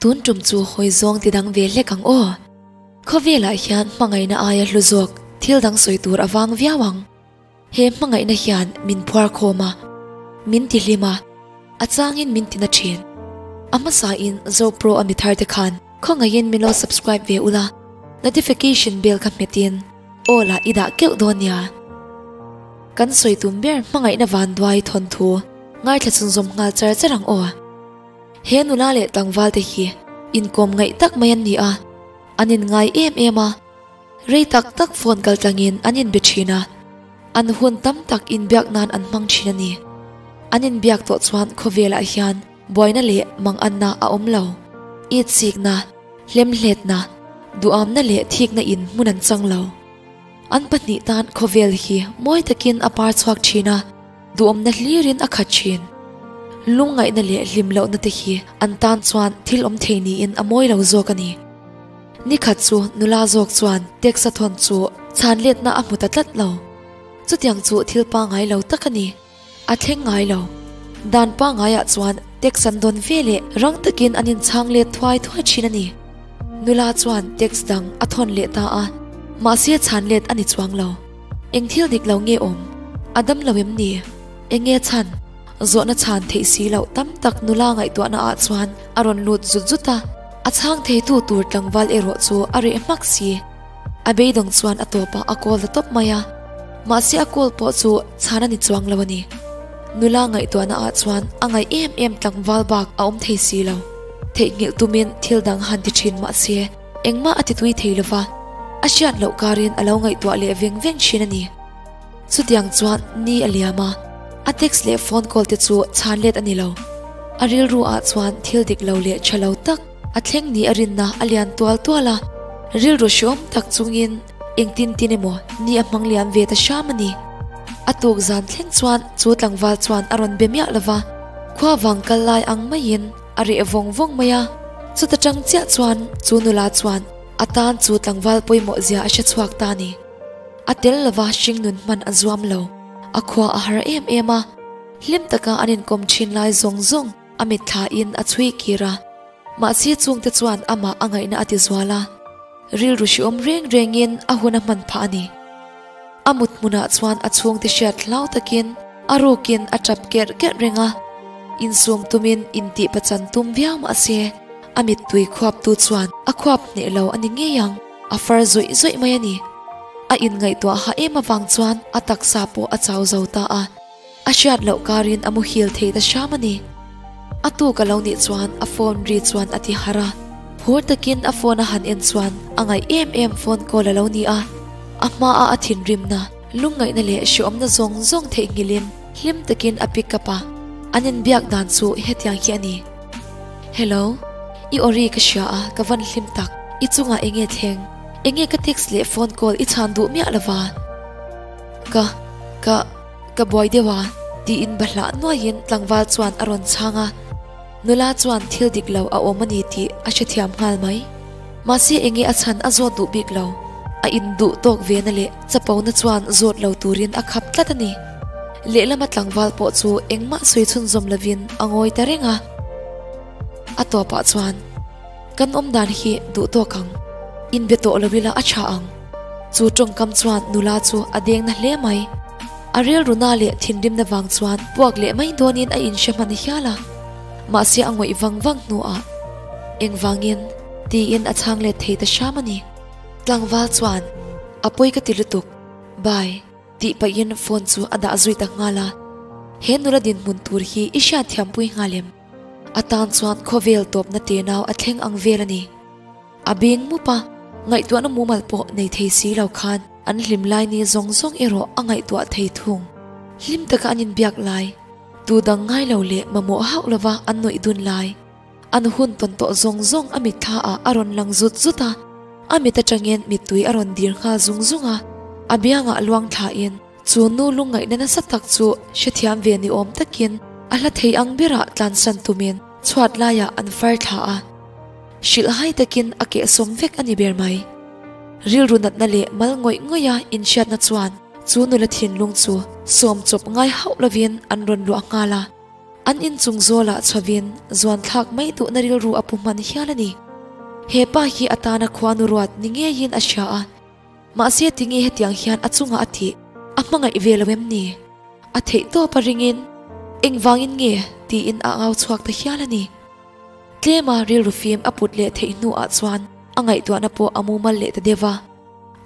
Tun tum chu hawi zawng ti dang ve hlek ang aw. Khawvelah hian hmangaihna aia hlu zawk thil dang sawi tur a vang viau ang. He hmangaihna hian min phuar khawm a, min ti hlim a, a changin min ti na thin. A hmasain Zopro a mi thar te khan khawngaihin min lo subscribe ve ula, notification bell kha hmetin aw lah i dah keuh dawn nia. Kan sawi tum ber hmangaihna vanduai thawnthu ngaithla chhunzawm nghal char char ang aw. He nula leh tlangval te hi inkawm ngaih tak mai an ni a, an inngai em em a. Rei tak tak phone kal tlangin an inbe thin a, an hun tam tak inbiak nan an hmang thin a ni. An inbiak tawh chuan khawvelah hian buaina leh manganna a awm lo. Itsikna, hlemhletna, duhamna leh thikna in hmun an chang lo. An pahnih tan khawvel hi mawi takin a par chhuak thin a, duhawmna hlirin a khat thin. Lungngaihna leh hlimlohna te hi an tan chuan thil awm thei niin a mawi lo zawk a ni. Nikhat chu nula zawk chuan text a thawn chu chhan letna a hmu ta tlat lo. Chutiang chu thil pangngai lo tak a ni. A thleng ngai lo. Dan pangngaiah chuan text an dawn ve leh rang takin an inchhang let thuai thuai thin a ni. Nula chuan text dang a thawn leh ta a, mahse chhan let a ni chuang lo. Eng thil dik lo nge awm? A dam lo em ni? Eng nge chhan? Zawhna chhan theih si loh tam tak nula ngaihtuahna ah chuan a rawn lut zut zut a, a chhang theitu tur tlangval erawh chu a reh hmak si. A beidawng chuan a tawpah a call ta tawp mai a, mahse a call pawh chu chhan a ni chuang lo a ni. Nula ngaihtuahna ah chuan a ngaih em em tlangval bak a awm thei si lo. Theihnghilh tumin thil dang han ti thin mahse engmah a ti tui thei lova, a hriat loh karin a lo ngaihtuah leh veng veng thin a ni. Chutiang chuan ni a liam a, a text leh phone call te chu chhan let a ni lo. A rilru ah chuan thil dik lo leh tha lo tak a thleng ni a rinna a lian tual tual a, rilru hreawm tak chungin engtin tin emaw ni a hmang liam ve ta hram a ni. A tuk zan thleng chuan chu tlangval chuan a rawn be miah lo va, khua vang kal lai ang maiin a reh vawng vawng mai a. Chuta tang chiah chuan chu nula chuan a tan chu tlangval pawimawh zia a hre chhuak ta a ni. A tel lova hringnun hman a zuam lo. A khua a har em em a, hlim taka an inkawm thin lai zawng zawng a mitthla in a chhui kir a. Mahse chungte chuan amah a ngaihna a ti zual a, rilru hriawm reng rengin a hun a hman phah a ni. A mut hmunah chuan a chhungte hriat hlau takin a rukin a tap kerh kerh reng a, insum tumin intih pachan tum viau mahse a mittui khuaptu chuan a khuap hneh lo a ni ngei ang. A far zawih zawih mai a ni. A inngaihtuah ha em avang chuan a taksa pawh a chau zo ta a. A hriat loh karin a muhil thei ta hram a ni. A tuk a lo nih chuan a phone ri chuan a ti harh a. Phur takin a phone a han en chuan a ngaih em em phone call a lo ni a. A hmaa a thinrimna, lungngaihna leh hreawmna zawng zawng theihnghilhin hlim takin a pick up a. An inbiak dan chu hetiang hi a ni. Hello, i awri ka hria a, ka van hlim tak. I chungah enge thleng? Enge ka text leh phone call i chhan duh miah lova? Ka, ka, ka buai deuh a, tiin bahlah nuaiin tlangval chuan a rawn chhang a. Nula chuan thil dik lo a awm a ni tih a hrethiam nghal mai. Mahse enge a chhan a zawt duh bik lo. A induh tawk vena leh chapona chuan zawt lo turin a khap tlat a ni. Lehlama tlangval pawh chu engmah sawi chhunzawm lovin a ngawi ta reng a. A tawpah chuan, Kan awm dan hi duh tawk ang. Inbe tawh lo ila a tha ang. Chu tawngkam chuan nula chu a deng na hle mai. A rilruna leh thinrimna vang chuan puak leh mai dawnin a inhre hman hial a. Mahse a ngawih vang vang hnuah, Engvangin? tiin a chhang let thei ta hram a ni. Tlangval chuan, A pawi ka ti lutuk. Bye. Tih pahin phone chu a dah zui ta nghal a. He nula dinhmun tur hi i hriatthiampui nghal em? A tan chuan khawvel tawpna tenau a thleng ang vel a ni. A beng mup a, ngaihtuahna mumal pawh nei thei si lo khan an hlim lai ni zawng zawng erawh a ngaihtuah thei thung. Hlim taka an inbiak lai, tu dang ngai lo leh mamawh hauh lova an nawih dun lai, an hun tawn tawh zawng zawng a mitthla ah a rawn lang zut zut a, a mit atangin mittui a rawn dir nghal zung zung a, a biangah luang thlain Chu nu lungngaihna nasa tak chu hrethiam ve ni awm takin a hla thei ang berah tlansan tumin chhuat laiah an far thla a. Hrilh hai takin a kehsawm vek a ni ber mai. Rilru natna leh mal ngawih ngawih a inhriatna chuan chu nula thinlung chu sawm chawp ngai hauh lovin an rawn luah nghal a. An inchung zawlah chhovin zuan thlak mai duhna rilru a pu hman hial a ni. He pa hi a tana khuanu ruat ni ngeiin a hria a, mahse tinge hetiang hian a chungah a tih a hmangaih ve lo em ni? A theih tawp a ringin engvangin nge tiin a au chhuak ta hial a ni. Tlema rilru fim a put leh theih hnuah chuan a ngaihtuahna pawh a mumal leh ta deuh a.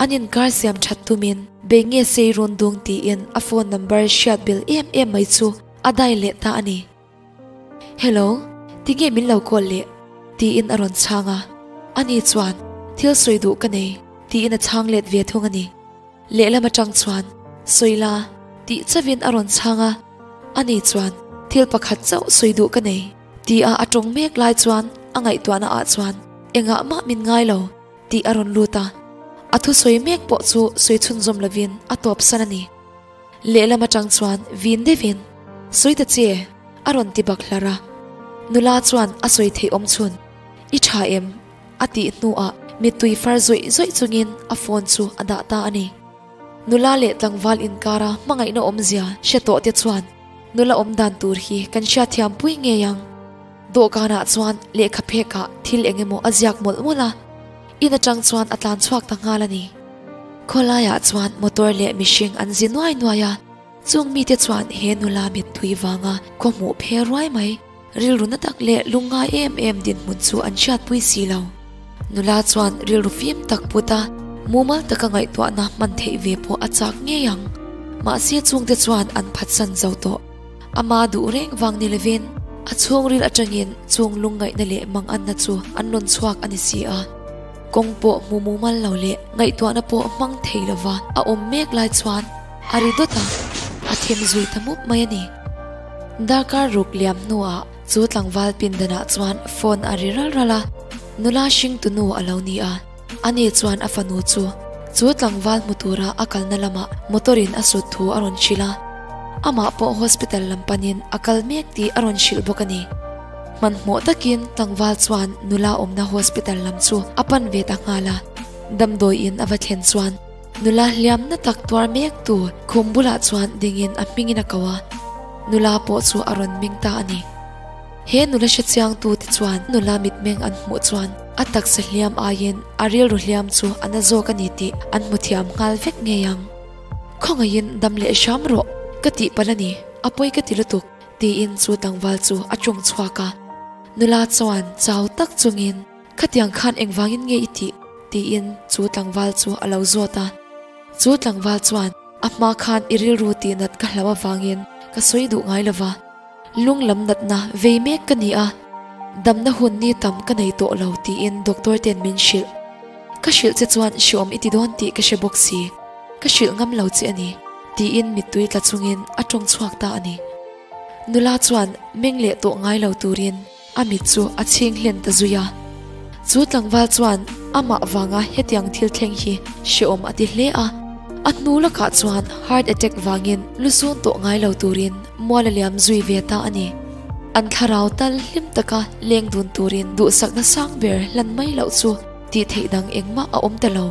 An inkar siam that tumin bei nge sei rawn dung tiin a phone number hriat bel em em mai chu a dai leh ta a ni. Hello, tinge min lo call leh? tiin a rawn chhang a. Ani chuan, Thil sawi duh ka nei, tiin a chhang let ve thung a ni. Lehlam atang chuan, Sawi la, tih chauhin a rawn chhang a. Ani chuan, Thil pakhat chauh sawi duh ka nei, tia a tawng mek lai chuan a ngaihtuahna ah chuan engah mah min ngai lo tih a rawn lut a. A thusawi mek pawh chu sawi chhunzawm lovin a tawpsan a ni. Lehlam atang chuan vin deuhin, Sawi ta che, a rawn ti bak hlar a. Nula chuan a sawi theih awm chhun, I tha em? a tih hnuah mittui far zawih zawih chungin a phone chu a dah ta a ni. Nula leh tlangval inkara hmangaihna awmzia hre tawh te chuan nula awm dan tur hi kan hriatthiam pui ngei ang. Dawhkanah chuan lehkha phekah thil eng emaw a ziak mawlh mawlh a, in atang chuan a tlan chhuak ta nghal a ni. Khawlaiah chuan motor leh mihring an zi nuai nuai a, chung mite chuan he nula mittui vanga khaw hmuh phe ruai mai, rilru na tak leh lungngai em em dinhmun chu an hriatpui si lo. Nula chuan rilru fim tak put a, mumal taka ngaihtuahna hman theih ve pawh a chak ngei ang. Mahse chungte chuan an phatsan zo tawh. Ama duh reng vang ni lovin a chhungril atangin chung lungngaihna leh manganna chu an rawn chhuak a ni si a. Kawng pawh hmu mumal lo leh ngaihtuahna pawh hmang thei lova a awm mek lai chuan a ri dawt a, a them zui ta mup mai a ni. Darkar ruk liam hnuah chu tlangval pindanah chuan phone a ri ral ral a, nula hringtu nu a lo ni a. Ani chuan a fanu chu chu tlangval hmu tura a kalna lamah motor in a sut thu a rawn hrilh a, amah pawh hospital lam panin a kal mek tih a rawn hrilh bawk a ni. Hmanhmawh takin tlangval chuan nula awmna hospital lam chu a pan ve ta nghal a, damdawi in a va thlen chuan nula hliamna tak tuar mek tu khum bulah chuan dingin a hmingin a ko a, nula pawh chu a rawn meng ta a ni. He nula hrechiang tu te chuan nula mitmeng an hmuh chuan a taksa hliam aiin a rilru hliam chu a na zawk a ni tih an hmu thiam nghal vek ngei ang. Khawngaihin dam leh hram rawh ka tih palh a ni, a pawi ka ti lutuk tiin chu tlangval chu a ṭawng chhuak a. Nula chuan chau tak chungin Khatiang khan engvangin nge i tih? tiin chu tlangval chu a lo zawt a. Chu tlangval chuan a hma khan i rilru tihnat ka hlauh avangin ka sawi duh ngai lova. Lung lam natna vei mek ka ni a, damna hun ni tam ka nei tawh lo tiin doctor ten min hrilh. Ka hrilh che chuan hriawm i ti dawn tih ka hre bawk si, ka hrilh ngam lo che a ni, tiin mittui tla chungin a tawng chhuak ta a ni. Nula chuan meng leh tawh ngai lo turin a mit chu a chhing hlen ta zui a. Chu tlangval chuan amah vanga hetiang thil thleng hi hreawm a ti hle a. A hnu lakah chuan heart attack vangin lusun tawh ngai lo turin mual a liam zui ve ta a ni. An thlarau tal hlim taka leng dun turin duhsakna sang ber hlan mai loh chu tih theih dang engmah a awm ta lo.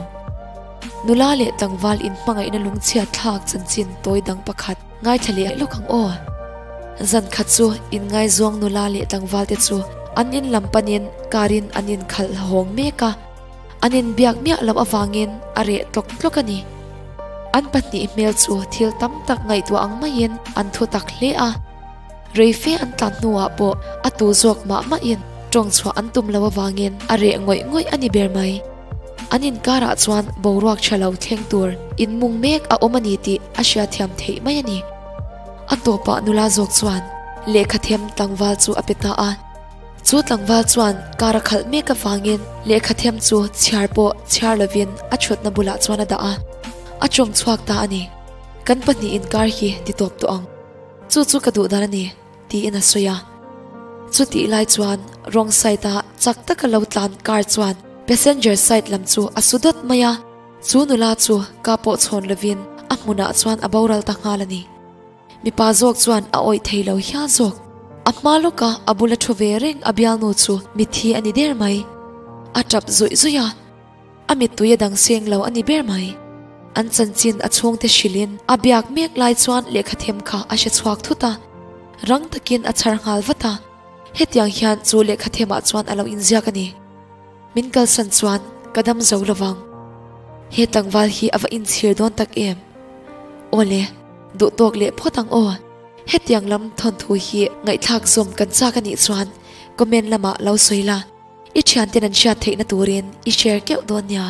Nula leh tlangval inhmangaihna lungchhiat thlak chanchin tawi dang pakhat Ngaithla leh lawk ang aw. Zan khat chu inngaizawng nula leh tlangval te chu an in lam panin car in an inkhalh hawng mek a, an inbiak miah loh avangin a reh tlawk tlawk a ni. An pahnih hmel chu thil tam tak ngaihtuah ang maiin an thu tak hle a. Reife an tlan hnuah pawh a tu zawk mah mahin tawng chhuah an tum loh avangin a reh ngawih ngawih a ni ber mai. An inkarah chuan boruak tha lo thleng tur inmung mek a awm a ni tih a hriatthiam theih mai a ni. A tawpah nula zawk chuan lehkhathem tlangval chu a pe ta a. Chu tlangval chuan kar a khalh mek avangin lehkhathem chu chhiar pawh chhiar lovin a thutna bulah chuan a dah a. A tawng chhuak ta a ni. Kan pahnih inkar hi ti tawp tawh ang. Chu chu ka duh dan a ni. Tiin a sawi a. Chutih lai chuan wrong side a chak taka lo tlan car chuan passenger side lam chu a su dawt mai a, chu nula chu ka pawh chhawn lovin a hmunah chuan a boral ta nghal a ni. Mipa zawk chuan a awih thei lo hial zawk. A hma lawka a bula thu ve reng a bialnu chu mitthi a ni der mai. A tap zawih zawih a. A mittui a dang seng lo a ni ber mai. An chanchin a chhungte hrilhin a biak mek lai chuan lehkha them kha a hre chhuak thut a. Rang takin a chhar nghal vat a, hetiang hian chu lehkha themah chuan a lo inziak a ni. Min kalsan chuan ka dam zo lovang. He tlangval hi a va inchhir dawn tak em? Awle, duh tawk leh phawt ang aw. Hetiang lam thawnthu hi ngaihthlak zawm kan chak a nih chuan comment lamah lo sawi la, i thianten an hriat theihna turin i share keuh dawn nia.